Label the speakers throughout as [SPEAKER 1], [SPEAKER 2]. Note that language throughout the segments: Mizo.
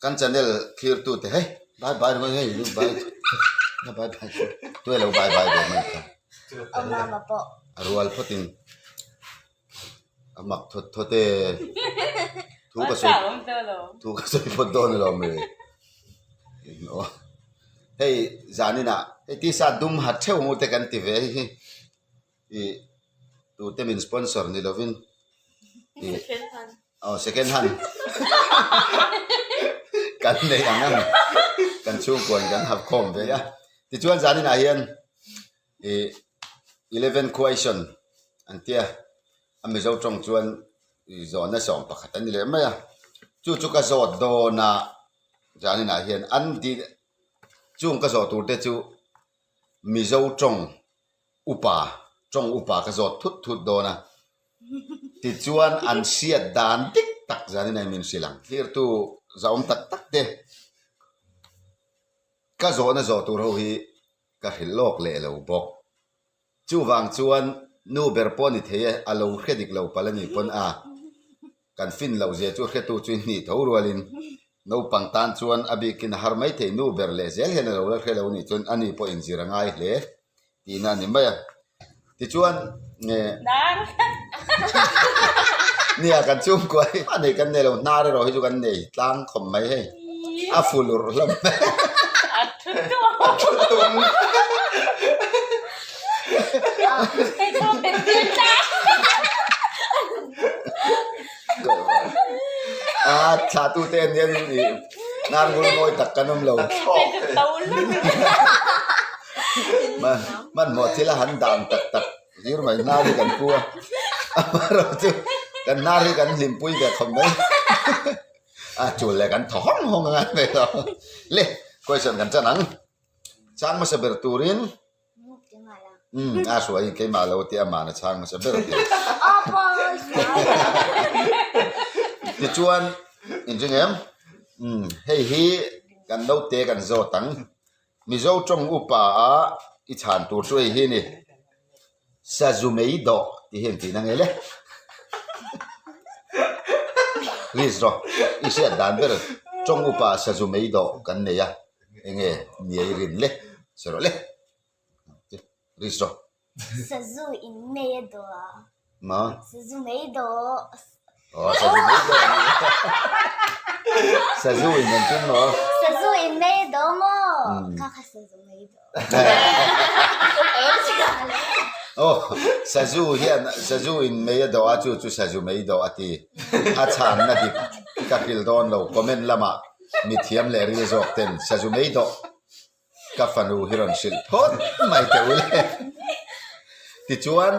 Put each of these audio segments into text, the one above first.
[SPEAKER 1] Kan channel thlirtute hei bye bye ringawt hei lu bye na bye bye tuai lo bye bye ve mai kha
[SPEAKER 2] Aw mama pawh.
[SPEAKER 1] A rual phawtin a mak thawt thawt e thu ka sawi thu ka sawi phawt dawn alawm le aw hei zaninah hei tisa dum ha theuh ang u te kan ti ve hei hi ih tute min sponsor ni lovin ih aw second hand kan nei ang ang kan chhungkuain kan hap khawm ve a tichuan zaninah hian ih eleven question an tia a mizo tawng chuan ih zawhna sawm pakhat a ni leh mai a chu chu ka zawt dawn a zaninah hian an tih chung ka zawh tur te chu mizo tawng upa tawng upa ka zawt thut thut dawn a tichuan an hriat dan dik tak zanin a min hrilh ang thlirtu zahawm tak tak te ka zawhna zawh tur ho hi ka hrilh lawk leh lo bawk chuvang chuan nu ber pawh ni thei e a lo hre dik lo palh a nih pawn a kan fin loh zia chu hretu chu hnih tho rualin naupang tan chuan a bikin a har mai thei nu ber leh zel hian a lo la hre lo nih chuan ani pawh inzir a ngai hle tihna a ni mai a. Tichuan nge nia kan chhungkua hi a nei kan nei lo hnar erawh hi chu kan nei tlang khawp mai hei a fu lurh hlawm mai
[SPEAKER 3] a thu tum
[SPEAKER 1] a thlah tu te an hian in ih hnar ngul mawi tak kan awm lo hmanhmawh thil a han dan tak tak hlir mai hnar hi kan pu a amaherawh chu kan hnar hi kan hlimpui ve khawp mai a chul leh kan thaw hawng hawng a ngai mai lo le question kan chan ang chhang hmasa ber turin umm a hruai in keimah lo tih amah na chhang hmasa ber tih tichuan inring em umm hei hi kan naute kan zawt ang. Mizo tawng upa a i chhan tur chu hei hi a ni, Sazu mei dawh tih hi engtin a ngei le? Please rawh, i hriat dan ber tawng upa sazu mei dawh kan nei a, enge niai rin le? Sawi rawh le, please rawh.
[SPEAKER 2] Sazu in mei a dawh a.
[SPEAKER 1] Ma?
[SPEAKER 2] Sazu mei dawh.
[SPEAKER 1] Oh, sazu mei dawh a ni. Sazu in engtin maw?
[SPEAKER 2] Sazu in mei a dawh maw? Kha kha sazu mei dawh.
[SPEAKER 1] Oh, sazu hian sazu in mei a dawh a chu chu sazu mei dawh a ti. A chhanna dik ka hrilh dawn lo comment lamah mithiam leh ril zawk ten sazu mei dawh Ka fanu hi rawn hrilh phawt mai teh u le. Tichuan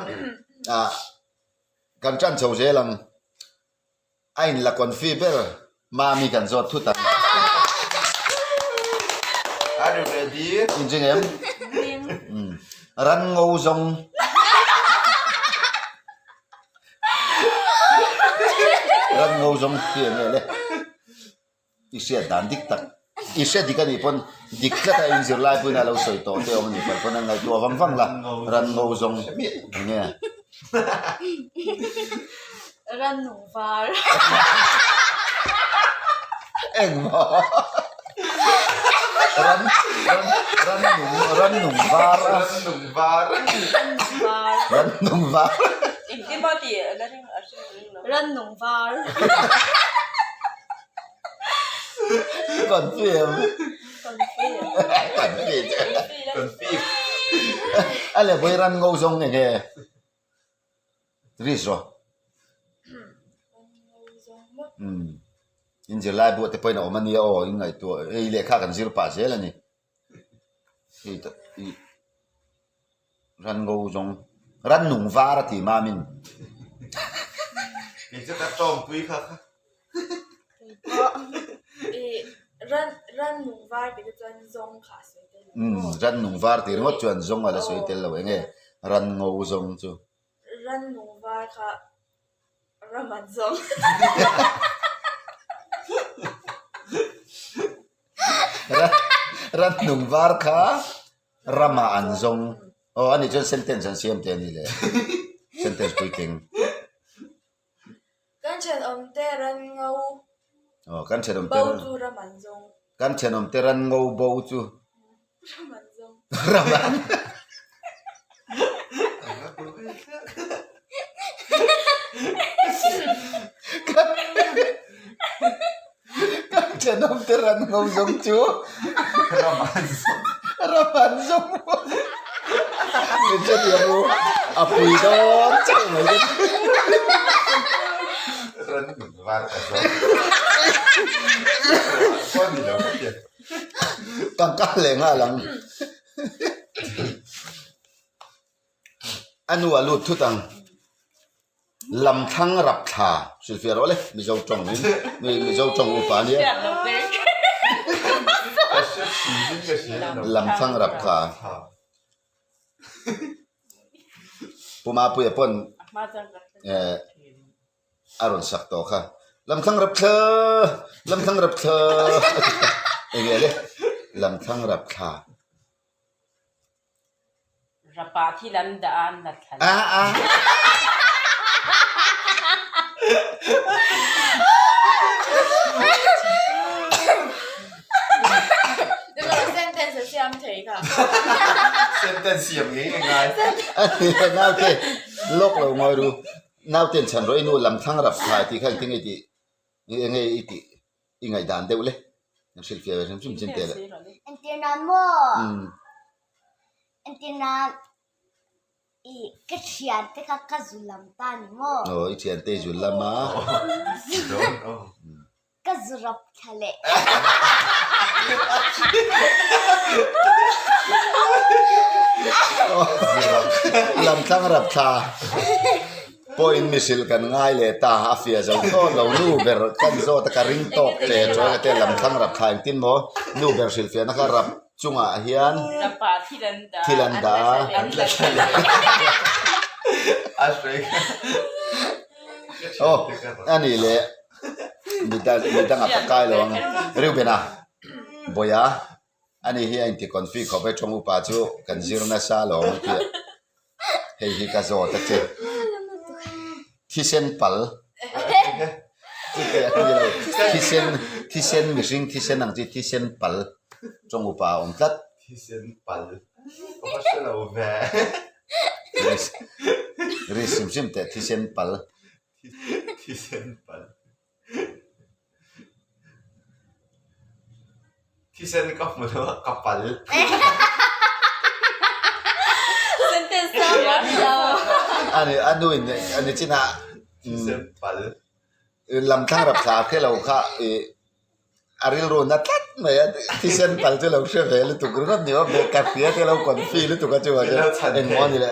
[SPEAKER 1] ah kan tan chho zel ang. A in la confi ber Mami kan zawt thut ang.
[SPEAKER 4] Are you ready?
[SPEAKER 1] Inching em? Ran ngo zawng. Ran ngo zawng hi eng nge le? I hriat dan dik tak, i hre dik a nih pawn dik tlat a in zirlai pawhin a lo sawi tawh te awm a nih palh pawn a ngaihtuah vang vang la, ran ngo zawng eng nge?
[SPEAKER 3] Ran nung var.
[SPEAKER 1] Eng maw? Ran ran ran nung ran nung var a.
[SPEAKER 4] Ran nung var.
[SPEAKER 1] Ran nung var.
[SPEAKER 3] Engtin maw tih la ring a hre ring lo. Ran nung var.
[SPEAKER 1] Confirm.
[SPEAKER 4] Confirm.
[SPEAKER 1] A le vawi ran ngo zawng nge nge. Risk rawh. Umm. In zirlai buah te pawhin a awm a nia aw in ngaihtuah hei lehkha kan zir pah zel a ni. Hei tak hi ran ngo zawng ran nung var a ti mam in.
[SPEAKER 4] Kei chu ka tawngpui kha kha.
[SPEAKER 3] Ran ran nung var tih te chuan zawng kha a sawi tel lo.
[SPEAKER 1] Umm ran nung var tih ringawt chuan zawng a la sawi tel lo eng nge ran ngo zawng chu.
[SPEAKER 3] Ran nung var kha ram an zawng.
[SPEAKER 1] Ran nung var kha ramah an zawng. Aw ani chuan sentence an siam teh a ni le. Sentence puitling.
[SPEAKER 3] Kan thenawmte ran ngo.
[SPEAKER 1] Aw kan thenawm te
[SPEAKER 3] Bo chu ram an zawng.
[SPEAKER 1] Kan thenawm te ran ngo bo chu.
[SPEAKER 3] Ram an zawng.
[SPEAKER 1] Ram an. Kan thenawm te ran ngo zawng chu.
[SPEAKER 4] Ram an zawng.
[SPEAKER 1] Ram an zawng. Min hrethiam u. A pui dawn chauh mai ka ti.
[SPEAKER 4] Ran var ka zawng. Pawh ni lo ka ti.
[SPEAKER 1] Kan kal leh nghal ang. A nu a lut thut ang. Lamthlang rap thla hrilhfiah rawh le Mizo tawng in Mizo tawng upa ania. Lamthlang rap thla. Pu Mapuia pawn eh a rawn sak tawh kha. Lamthlang rap thla lamthlang rap thla enge le lamthlang rap thla.
[SPEAKER 5] Rapa thil an dah a an la thlan.
[SPEAKER 1] A a.
[SPEAKER 3] Sentence a siam thei kha.
[SPEAKER 4] Sentence siam ngei nge ngai.
[SPEAKER 1] Naute lawk lo ngawi ru. Naute in chhan rawh i nu lam thlang rap thlai tih kha engtin nge i tih enge i tih i ngaihdan deuh le. An hrilhfiah ve hrim hrim chin teh le.
[SPEAKER 2] Entir nan maw? Entir nan i ka thian te kha ka zu lam ta ni maw?
[SPEAKER 1] Aw i thian te i zu lam a.
[SPEAKER 2] Ka zu rap thla leh.
[SPEAKER 1] Lam thlang rap thla. Pawhin mihrilh kan ngai leh ta, a fiah zo tawh lo, nu ber kan zawt a ka ring tawk hle chuan ate lam thlang rap thla engtin maw nu ber hrilhfiahna kha rap chungah hian thil an dah a. Aw a nih leh midang a pakai lo ang Reuben-a Bawia Ani hi a inti confi khawp e thawng upa chu kan zir nasa lo ang tih hei hi ka zawt a che. Thisen pal chutiang a ni lo thisen thisen mihring thisen ang chi thisen pal tawng upa a awm tlat.
[SPEAKER 4] Thisen pal ka va hre lo ve.
[SPEAKER 1] Ri hrim hrim teh thisen pal.
[SPEAKER 4] Thisen pal. Thisen ka hmu lo a, ka pal.
[SPEAKER 3] Sentence tam a ni lo.
[SPEAKER 1] Ani a nu in ani chin a.
[SPEAKER 4] Thisen pal.
[SPEAKER 1] Lam thlang rap thla khe lo kha i a rilru na tlat mai a, thisen pal chu lo hre ve lutuk ringawt ni awm ve, ka hria te lo confi lutuk a chu a engmaw ni le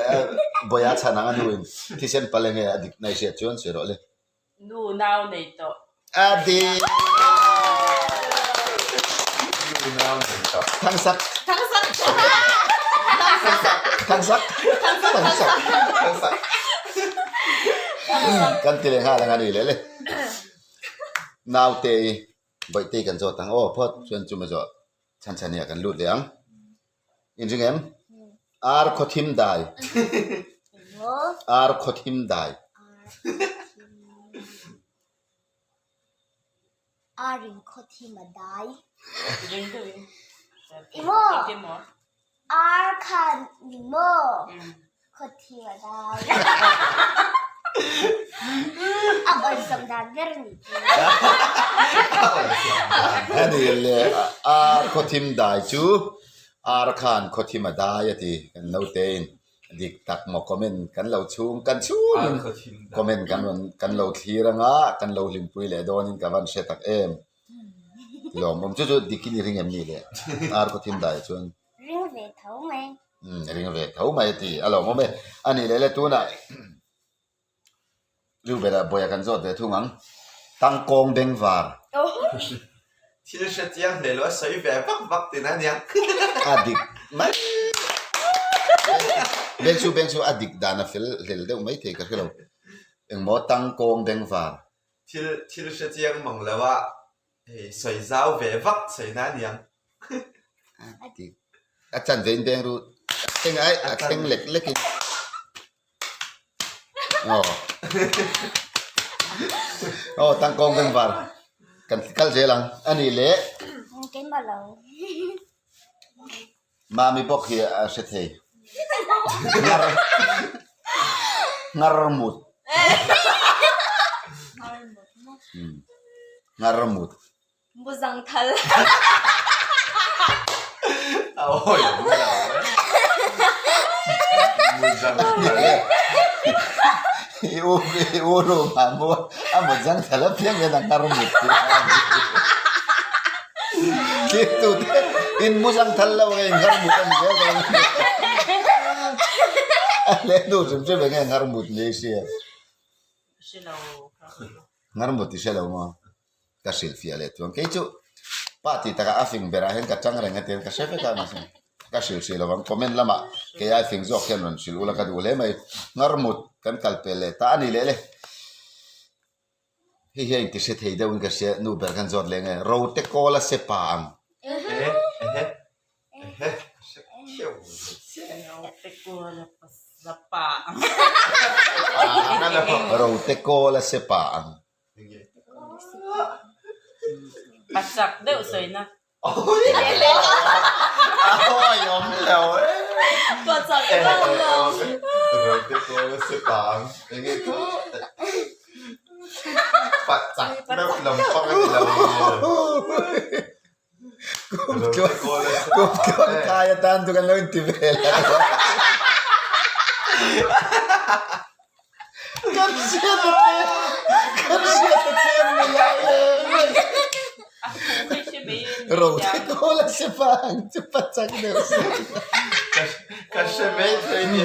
[SPEAKER 1] Bawia chhan ang a nu in thisen pal enge a dik na i hriat chuan sawi rawh le.
[SPEAKER 5] Nu nau nei tawh.
[SPEAKER 1] A dik.
[SPEAKER 4] Nu nau nei tawh.
[SPEAKER 1] Thangsak.
[SPEAKER 3] Thangsak.
[SPEAKER 1] Thangsak. Thangsak.
[SPEAKER 4] Thangsak.
[SPEAKER 1] Kan ti leh nghal ang a ni leh le. Naute i Bawihte kan zawt ang aw phawt chuan chumi zawh chhan chhan hi ah kan lut leh ang. Inring em? Ar khaw thim dai. Ar khaw thim dai.
[SPEAKER 2] Ar in khaw thim a dai. Emaw ar khan ni maw khaw thim a dai. A awlsam dan ber a ni.
[SPEAKER 1] A ni le ar khaw thim dai chu ar khan khaw thim a dai a ti kan naute in dik tak maw comment kan lo chhung kan chhung in comment kan rawn kan lo thlir anga kan lo hlimpui leh dawn in ka van hre tak em lawmawm chu chu dik in i ring em ni le ar khaw thim dai chuan
[SPEAKER 2] ring ve tho mai
[SPEAKER 1] ring ve tho mai a ti a lawmawm e a ni leh le tunah. Reuben-ah buaia kan zawt ve thung ang. Tangkawng bengvar.
[SPEAKER 4] Thil hre chiang hle lo a sawi ve vak vak tin a nia.
[SPEAKER 1] A dik mai. Beng chu beng chu a dik dan a fel hlel deuh mai thei ka hre lo. Engmaw tangkawng bengvar.
[SPEAKER 4] Thil thil hre chiang mang lo a hei sawi zau ve vak sawi na a niang.
[SPEAKER 1] A dik. A chanve in beng ru a thleng ai a thleng lek lek in. Aw. Aw tangkawng bengvar. Kan kal zel ang. A nih leh.
[SPEAKER 2] Keimah lo.
[SPEAKER 1] Mami bawk hi a hre thei. Ngar ngar mut. Ngar mut.
[SPEAKER 3] Muzang thal.
[SPEAKER 4] Awi Muzang thal.
[SPEAKER 1] I u i u room ah mu a muzang thal a piang hian a ngar mut tih a ni. Thlir te in muzang thal lo nge in ngar mut a ni zel dawn a ni. A leh hnu hrim hrim enge ngar mut ni sia. Ngar mut i hre lo maw? Ka hrilhfiah leh chuang kei chu pa tih takah a fing berah hian ka tang reng a tiang ka hre vek a mahse ka hrilh hrih lovang comment lamah kei ai fing zawk hian rawn hrilh ula ka duh hle mai ngar mut kan kal pel leh ta a ni leh le hei hian inti hre thei deuhin ka hria nu ber khan zawt leh nge rote kawl a se pa ang. Rote kawl a se pa ang.
[SPEAKER 5] A chak deuh sawina.
[SPEAKER 1] Kum tluan kai atan chu kan lo inti vel a. Kan hriat a tlem, kan hriat a tlem ni lai e. Rote kawl a hre pa ang chu pa chak deuh si.
[SPEAKER 4] Ka hre mai thei ni.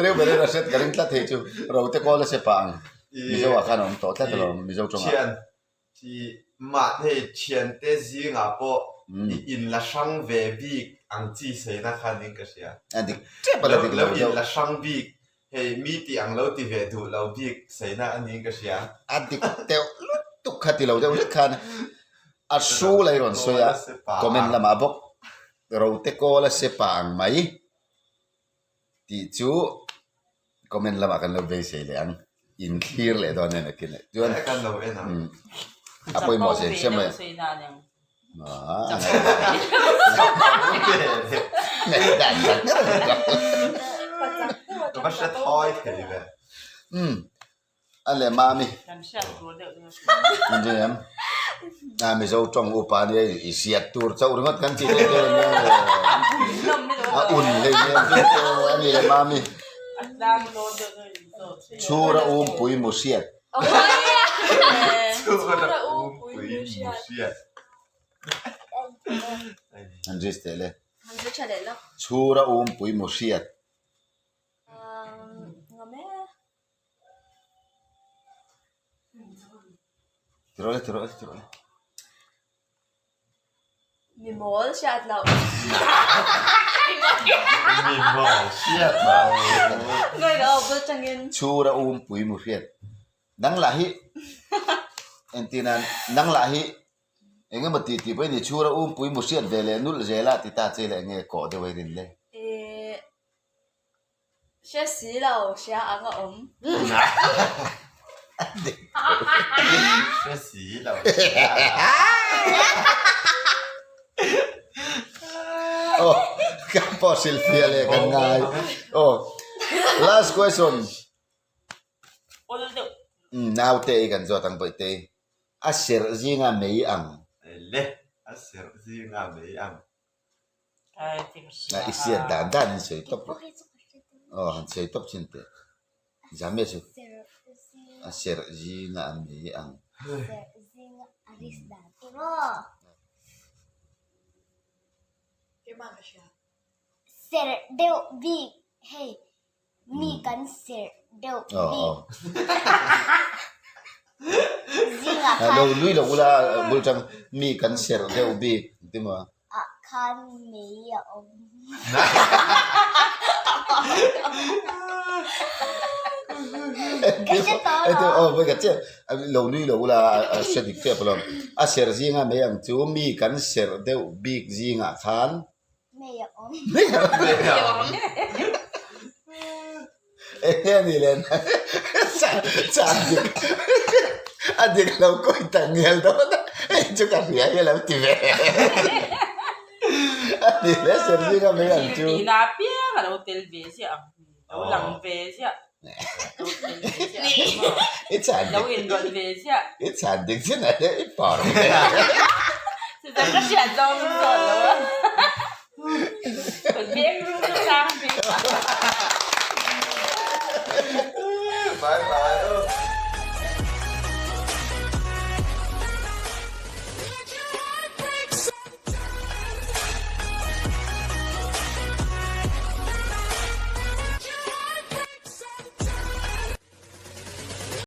[SPEAKER 1] Reu ber in a hriat ka ring tlat thei chu. Rote kawl a hre pa ang. Mizo ah khan a awm tawh tlat alawm Mizo tawngah.
[SPEAKER 4] Thian Chi mah hei thiante zingah pawh i inla hrang ve bik ang chi saina kha niin ka hria.
[SPEAKER 1] A dik tep a la dik
[SPEAKER 4] lo inla hrang bik, hei mi tih ang lo ti ve duh lo bik saina a niin ka hria.
[SPEAKER 1] A dik deuh lutuk kha ti lo deuh hlek khan a hrul a i rawn sawi a, comment lamah bawk rote kawl a se pa ang mai tih chu Comment lamah kan lo beisei leh ang. In thlir leh dawn nen akin leh. Chuan
[SPEAKER 4] kan lo en ang.
[SPEAKER 1] A pawimawh zia hriam mai.
[SPEAKER 4] Ka va hre thawi thei ve.
[SPEAKER 1] Umm a leh mami.
[SPEAKER 5] Kan hriat tur deuh deuh.
[SPEAKER 1] Inri em? A Mizo tawng upa nia i hriat tur chauh ringawt kan tih leh vel ania le. A un hlei nen chu te a ni leh mami. Chhura umpui mu hriat.
[SPEAKER 4] Chhura umpui mu hriat.
[SPEAKER 1] An risk teh le. Chhura umpui mu hriat. Ti rawh le, ti rawh le, ti rawh le.
[SPEAKER 3] Mi mawl hriat loh.
[SPEAKER 4] Mi mawl hriat loh.
[SPEAKER 3] Ngawi ka bul tangin.
[SPEAKER 1] Chhura umpui mu hriat. Nang lah hi entir nan nang lah hi eng emaw tih tih pawh i ni chhura umpui mu hriat ve leh nulh zel a ti ta che leh enge kawh deuh a i rin le.
[SPEAKER 3] Hre si lo, hria ang a awm.
[SPEAKER 4] Hre si lo, hria ang.
[SPEAKER 1] Oh, ka pawh hrilhfiah leh kan ngai. Oh, last question.
[SPEAKER 5] Awl deuh.
[SPEAKER 1] Naute i kan zawt ang bawihte. A serh zinga mei ang.
[SPEAKER 4] Le, a serh zinga mei ang.
[SPEAKER 1] I hriat dan dan in sawi tawp rawh. Aw han sawi tawp chin teh. Zam e chu. A serh zinga an ni ang.
[SPEAKER 2] Serh deuh bik hei Mi kan serh deuh bik zingah khan.
[SPEAKER 1] Lo lui lo ula bul tang mi kan serh deuh bik ti maw?
[SPEAKER 2] Ah khan mei a awm. Ka hre tawh lo.
[SPEAKER 1] Aw vawi khat chiah lo lui lo ula a hre dik tep alawm. A serh zinga mei ang chu mi kan serh deuh bik zingah khan
[SPEAKER 2] Mei a awm.
[SPEAKER 1] Mei a awm. Enge a nih leh chan dik a dik lo kawi tak ngial dawn a. Chu ka hria hi a lo ti ve. A ti hle Serzinga mai ang chu.
[SPEAKER 5] Thil tihna apiang a lo tel ve ziah ang. Lo lang ve ziah. Lo tel ve ziah ang maw.
[SPEAKER 1] I chhan
[SPEAKER 5] Lo inrawlh ve ziah.
[SPEAKER 1] I chhan dik chin ah hian i par ve.
[SPEAKER 5] Chutah ka hriat zawng in zawt lo a. Ka veng ru chu sang ve.
[SPEAKER 4] Bye bye.